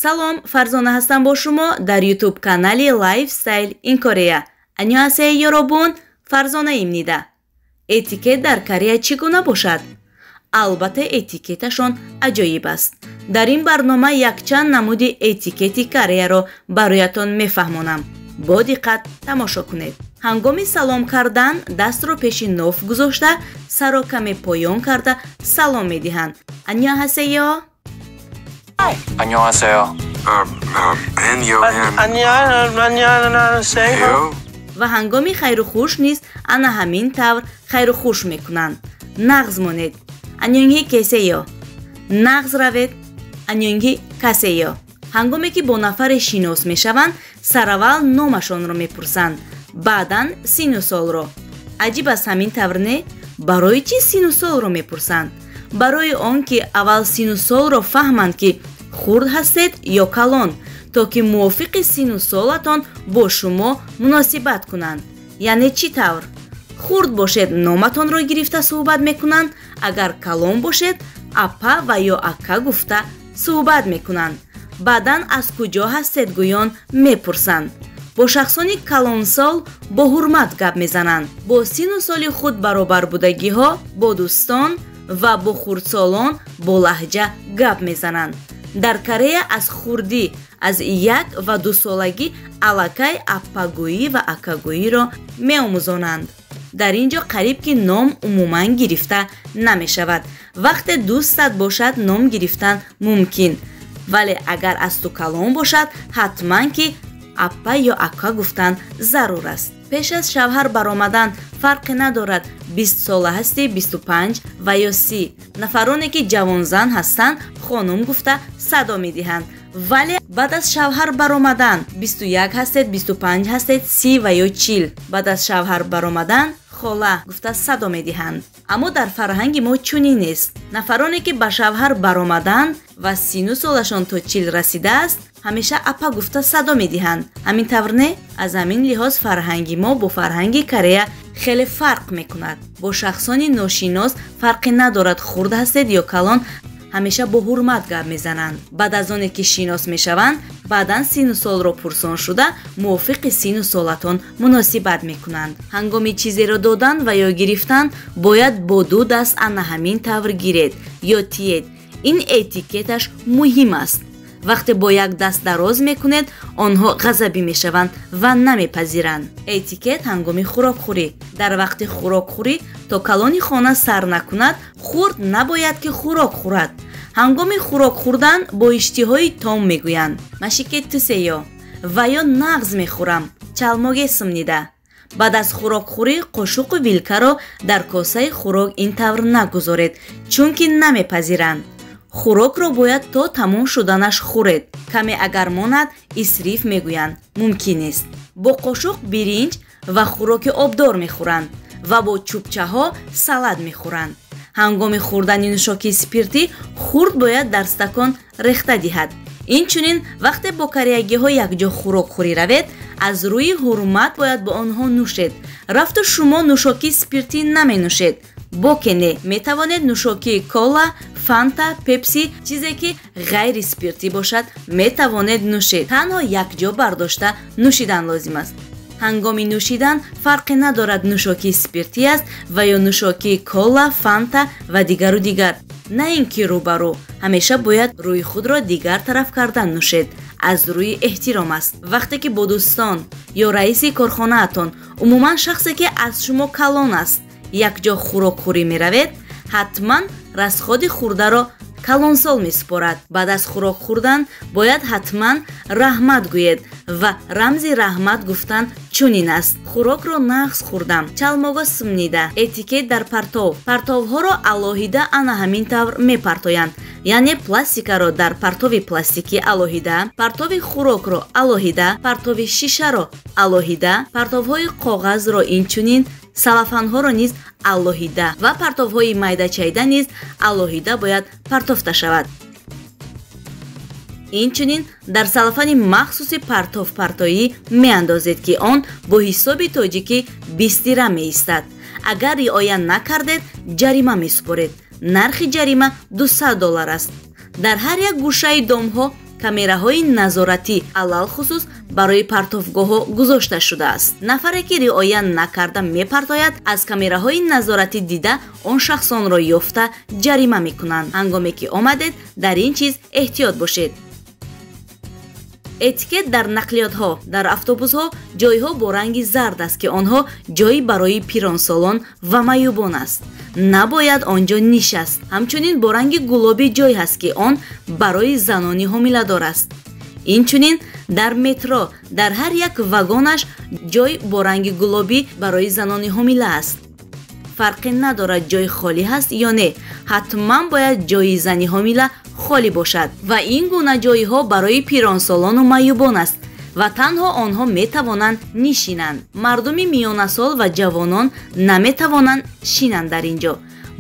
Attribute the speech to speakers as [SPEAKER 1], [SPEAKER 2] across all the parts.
[SPEAKER 1] Салом, Фарзона ҳастам бо шумо дар YouTube канали Lifestyle in Korea. Анёҳасеё ёробун, Фарзонаимнида. Этикет дар Корея чӣ гуна бошад? Албатта, этикеташон аҷоиб аст. Дар ин барнома якчанд намуди этикети Кореяро бароятон мефаҳмонам. Бо диққат тамошо кунед. Ҳангоми салом кардан дастро пеши ноф гузошта, саро каме поён карда салом медиҳанд. Анёҳасеё.
[SPEAKER 2] 안녕하세요.
[SPEAKER 3] 안녕하세요.
[SPEAKER 1] Ва ҳангоми хайру хуш низ ана ҳамин тавр хайру хуш мекунанд. Нағз монед. Анёнҳи кесеё. Нағз равед. Анёнҳи касеё. Ҳангоме ки бо нафаре шинос мешаванд, сараввал номашонро мепурсанд, баъдан сину солро. Аҷиб аст, ҳамин тавр не? Барои чӣ сину солро мепурсанд? Барои он ки аввал сину солро фаҳманд, ки хурд ҳастед ё калон, то ки мувофиқи сину солатон бо шумо муносибат кунанд. Яъне чӣ тавр? Хурд бошед, номатонро гирифта суҳбат мекунанд, агар калон бошед, апа ва ё ака гуфта суҳбат мекунанд. Баъдан аз куҷо ҳастед гӯён мепурсанд. Бо шахсони калонсол бо ҳурмат гап мезананд. Бо сину соли худ баробарбудагиҳо, бо дӯстон ва бо хурдсолон бо лаҳҷа гап мезананд. Дар Корея аз хурдӣ, аз 1 ва 2 солагӣ аллакай аппагӯӣ ва акагӯиро меомӯзонанд. Дар ин ҷо қариб ки ном умуман гирифта намешавад. Вақте дӯстат бошад, ном гирифтан мумкин, вале агар аз ту калон бошад, ҳатман ки аппа ё ака гуфтан зарур аст. Пеш аз шавҳар баромадан фарқе надорад, 20 сола ҳастӣ, 25 ва ё 30. Нафароне ки ҷавонзан ҳастанд, хонум гуфта садо медиҳанд, вале баъд аз шавҳар баромадан, 21 ҳастед, 25 ҳастед, 30 ва ё 40, баъд аз шавҳар баромадан хола гуфта садо медиҳанд. Аммо дар фарҳанги мо чунин нест. Нафароне ки ба шавҳар баромаданд ва сину солашон то 40 расидааст, ҳамеша апа гуфта садо медиҳанд. Ҳамин тавр не? Аз ҳамин лиҳоз фарҳанги мо бо фарҳанги Корея хеле фарқ мекунад. Бо шахсони ношинос фарқе надорад, хурд ҳастед ё калон, ҳамеша бо ҳурмат гап мезананд. Баъд аз оне ки шинос мешаванд, баъдан сину солро пурсон шуда, мувофиқи сину солатон муносибат мекунанд. Ҳангоми чизеро додан ва ё гирифтан бояд бо ду даст ана ҳамин тавр гиред ё тиед. Ин этикеташ муҳим аст. Вақте бо як даст дароз мекунед, онҳо ғазабӣ мешаванд ва намепазиранд. Этикет ҳангоми хӯрокхӯрӣ. Дар вақти хӯрокхӯрӣ то калони хона сар накунад, хурд набояд ки хӯрок хӯрад. Ҳангоми хӯрок хӯрдан бо иштиҳои том мегӯянд: "맛있게 드세요" ва ё "Нағз мехӯрам", "잘 먹겠습니다". Баъд аз хӯрокхӯрӣ қошуқу вилкаро дар косаи хӯрок ин тавр нагузоред, чунки намепазиранд. Хӯрокро бояд то тамом шуданаш хӯред. Каме агар монад, исриф мегӯянд, мумкин нест. Бо қошуқ биринҷ ва хӯроки обдор мехӯранд ва бо чӯбчаҳо салат мехӯранд. Ҳангоми хӯрдани нӯшокии спиртӣ хурд бояд дар стакон рехта диҳад. Инчунин, вақте бо кореягиҳо якҷо хӯрокхӯрӣ равед, аз рӯи ҳурмат бояд бо онҳо нӯшед. Рафту шумо нӯшокии спиртӣ наменӯшед, боке не, метавонед нӯшокии кола, фанта, пепси, чизе ки ғайри спиртӣ бошад, метавонед нӯшед. Танҳо якҷо бардошта нӯшидан лозим аст. Ҳангоми нӯшидан фарқе надорад, нӯшокии спиртӣ аст ва ё нӯшокии кола, фанта ва дигару дигар. На ин ки рӯбарӯ, ҳамеша бояд рӯи худро дигар тараф кардан нӯшед, аз рӯи эҳтиром аст. Вақте ки бо дӯстон ё раиси корхонаатон, умуман шахсе ки аз шумо калон аст, якҷо хӯрокхӯрӣ меравед, ҳатман расходи хӯрдаро калонсол месупорад. Баъд аз хӯрок хӯрдан бояд ҳатман раҳмат гӯед ва рамзи раҳмат гуфтан чунин аст: "Хӯрокро нағз хӯрдам", "잘 먹었습니다". Этикет дар партов. Партовҳоро алоҳида ана ҳамин тавр мепартоянд, яъне пластикаро дар партови пластикӣ алоҳида, партови хӯрокро алоҳида, партови шишаро алоҳида, партовҳои коғазро инчунин, салафанҳоро низ алоҳида ва партовҳои майдачайда низ алоҳида бояд партофта шавад. Инчунин дар салафани махсуси партовпартоӣ меандозед, ки он бо ҳисоби тоҷикӣ 20 дирам меистад. Агар риоя накардед, ҷарима месупоред. Нархи ҷарима 200 доллар аст. Дар ҳар як гӯшаи домҳо Камераҳои назоратӣ алалхусус барои партовгоҳҳо гузошта шудааст. Нафаре ки риоя накарда мепартояд, аз камераҳои назоратӣ дида он шахсонро ёфта ҷарима мекунанд. Ҳангоме ки омадед, дар ин чиз эҳтиёт бошед. Этикет дар нақлиётҳо. Дар автобусҳо ҷойҳо бо ранги зард аст, ки онҳо ҷой барои пиронсолон ва маъюбон аст. Набояд он ҷо нишаст. Ҳамчунин бо ранги гулобӣ ҷой ҳаст, ки он барои занони ҳомиладор аст. Инчунин дар метро дар ҳар як вагонаш ҷой бо ранги гулобӣ барои занони ҳомила аст. Фарқе надорад ҷой холӣ ҳаст ё не, ҳатман бояд ҷои зани ҳомила холӣ бошад ва ин гуна ҷойҳо барои пиронсолону маъюбон аст ва танҳо онҳо метавонанд нишинанд. Мардуми миёнасол ва ҷавонон наметавонанд шинанд дар ин ҷо.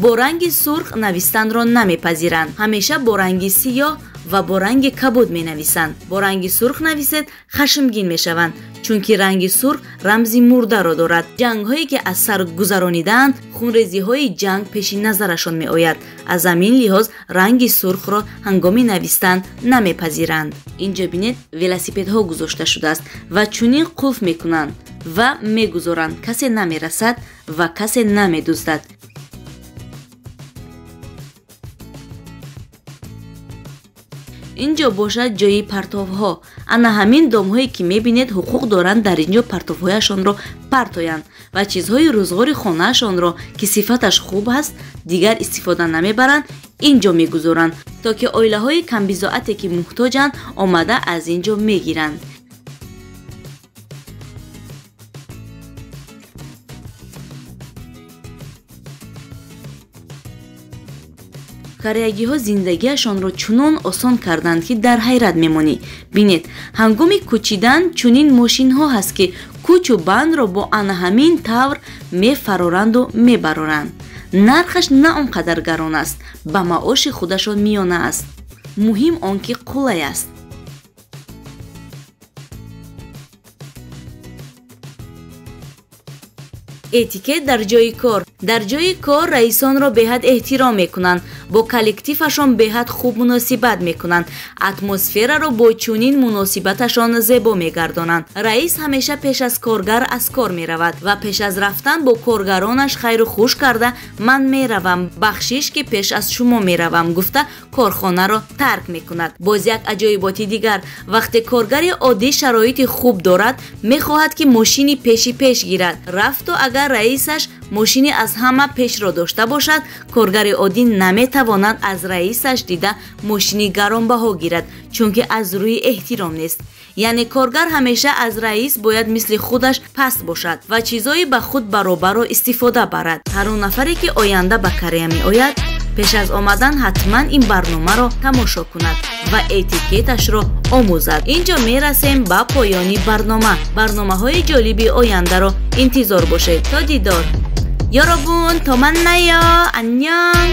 [SPEAKER 1] Бо ранги сурх навистанро намепазиранд. Ҳамеша бо ранги сиёҳ ва бо ранги кабуд менависанд. Бо ранги сурх нависед, хашмгин мешаванд, чунки ранги сурх рамзи мурдаро дорад. Ҷангҳое ки аз сар гузаронидаанд, хунрезиҳои ҷанг пеши назарашон меояд. Аз ҳамин лиҳоз ранги сурхро ҳангоми навистан намепазиранд. Инҷо бинед, велосипедҳо гузошта шудааст ва чунин қулф мекунанд ва мегузоранд. Касе намерасад ва касе намедуздад. Инҷо бошад ҷои партовҳо. Ана ҳамин домҳое ки мебинед, ҳуқуқ доранд дар инҷо партовҳояшонро партоянд ва чизҳои рӯзғори хонаашонро, ки сифаташ хуб аст, дигар истифода намебаранд, инҷо мегузоранд, то ки оилаҳои камбизоате ки муҳтоҷанд, омада аз инҷо мегиранд. Кореягиҳо зиндагиашонро чунон осон карданд, ки дар ҳайрат мемонӣ. Бинед, ҳангоми кӯчидан чунин мошинҳо ҳаст, ки кӯчу бандро бо ана ҳамин тавр мефароранду мебароранд. Нархаш на он қадар гарон аст, ба маоши худашон миёна аст. Муҳим он ки қулай аст. Этикет дар ҷои кор. Дар ҷои кор раисонро беҳад эҳтиром мекунанд, бо коллективашон беҳад хуб муносибат мекунанд, атмосфераро бо чунин муносибаташон зебо мегардонанд. Раис ҳамеша пеш аз коргар аз кор меравад ва пеш аз рафтан бо коргаронаш хайру хуш карда, ман меравам, бахшиш ки пеш аз шумо меравам, гуфта корхонаро тарк мекунад. Боз як аҷоиботи дигар, вақте коргари оддӣ шароити хуб дорад, мехоҳад ки мошини пеши пеш гирад. Рафту агар раисаш мошини аз ҳама пешро дошта бошад, коргари оддӣ наметавонад аз раисаш дида мошини гаронбаҳо гирад, чунки аз рӯи эҳтиром нест. Яъне коргар ҳамеша аз раис бояд мисли худаш паст бошад ва чизҳои ба худ баробарро истифода барад. Ҳар он нафаре ки оянда ба Корея меояд, пеш аз омадан ҳатман ин барномаро тамошо кунад ва этикеташро омӯзад. Инҷо мерасем ба поёни барнома. Барномаҳои ҷолиби ояндаро интизор бошед. То дидор. Ёробун, то ман наё. Аннён.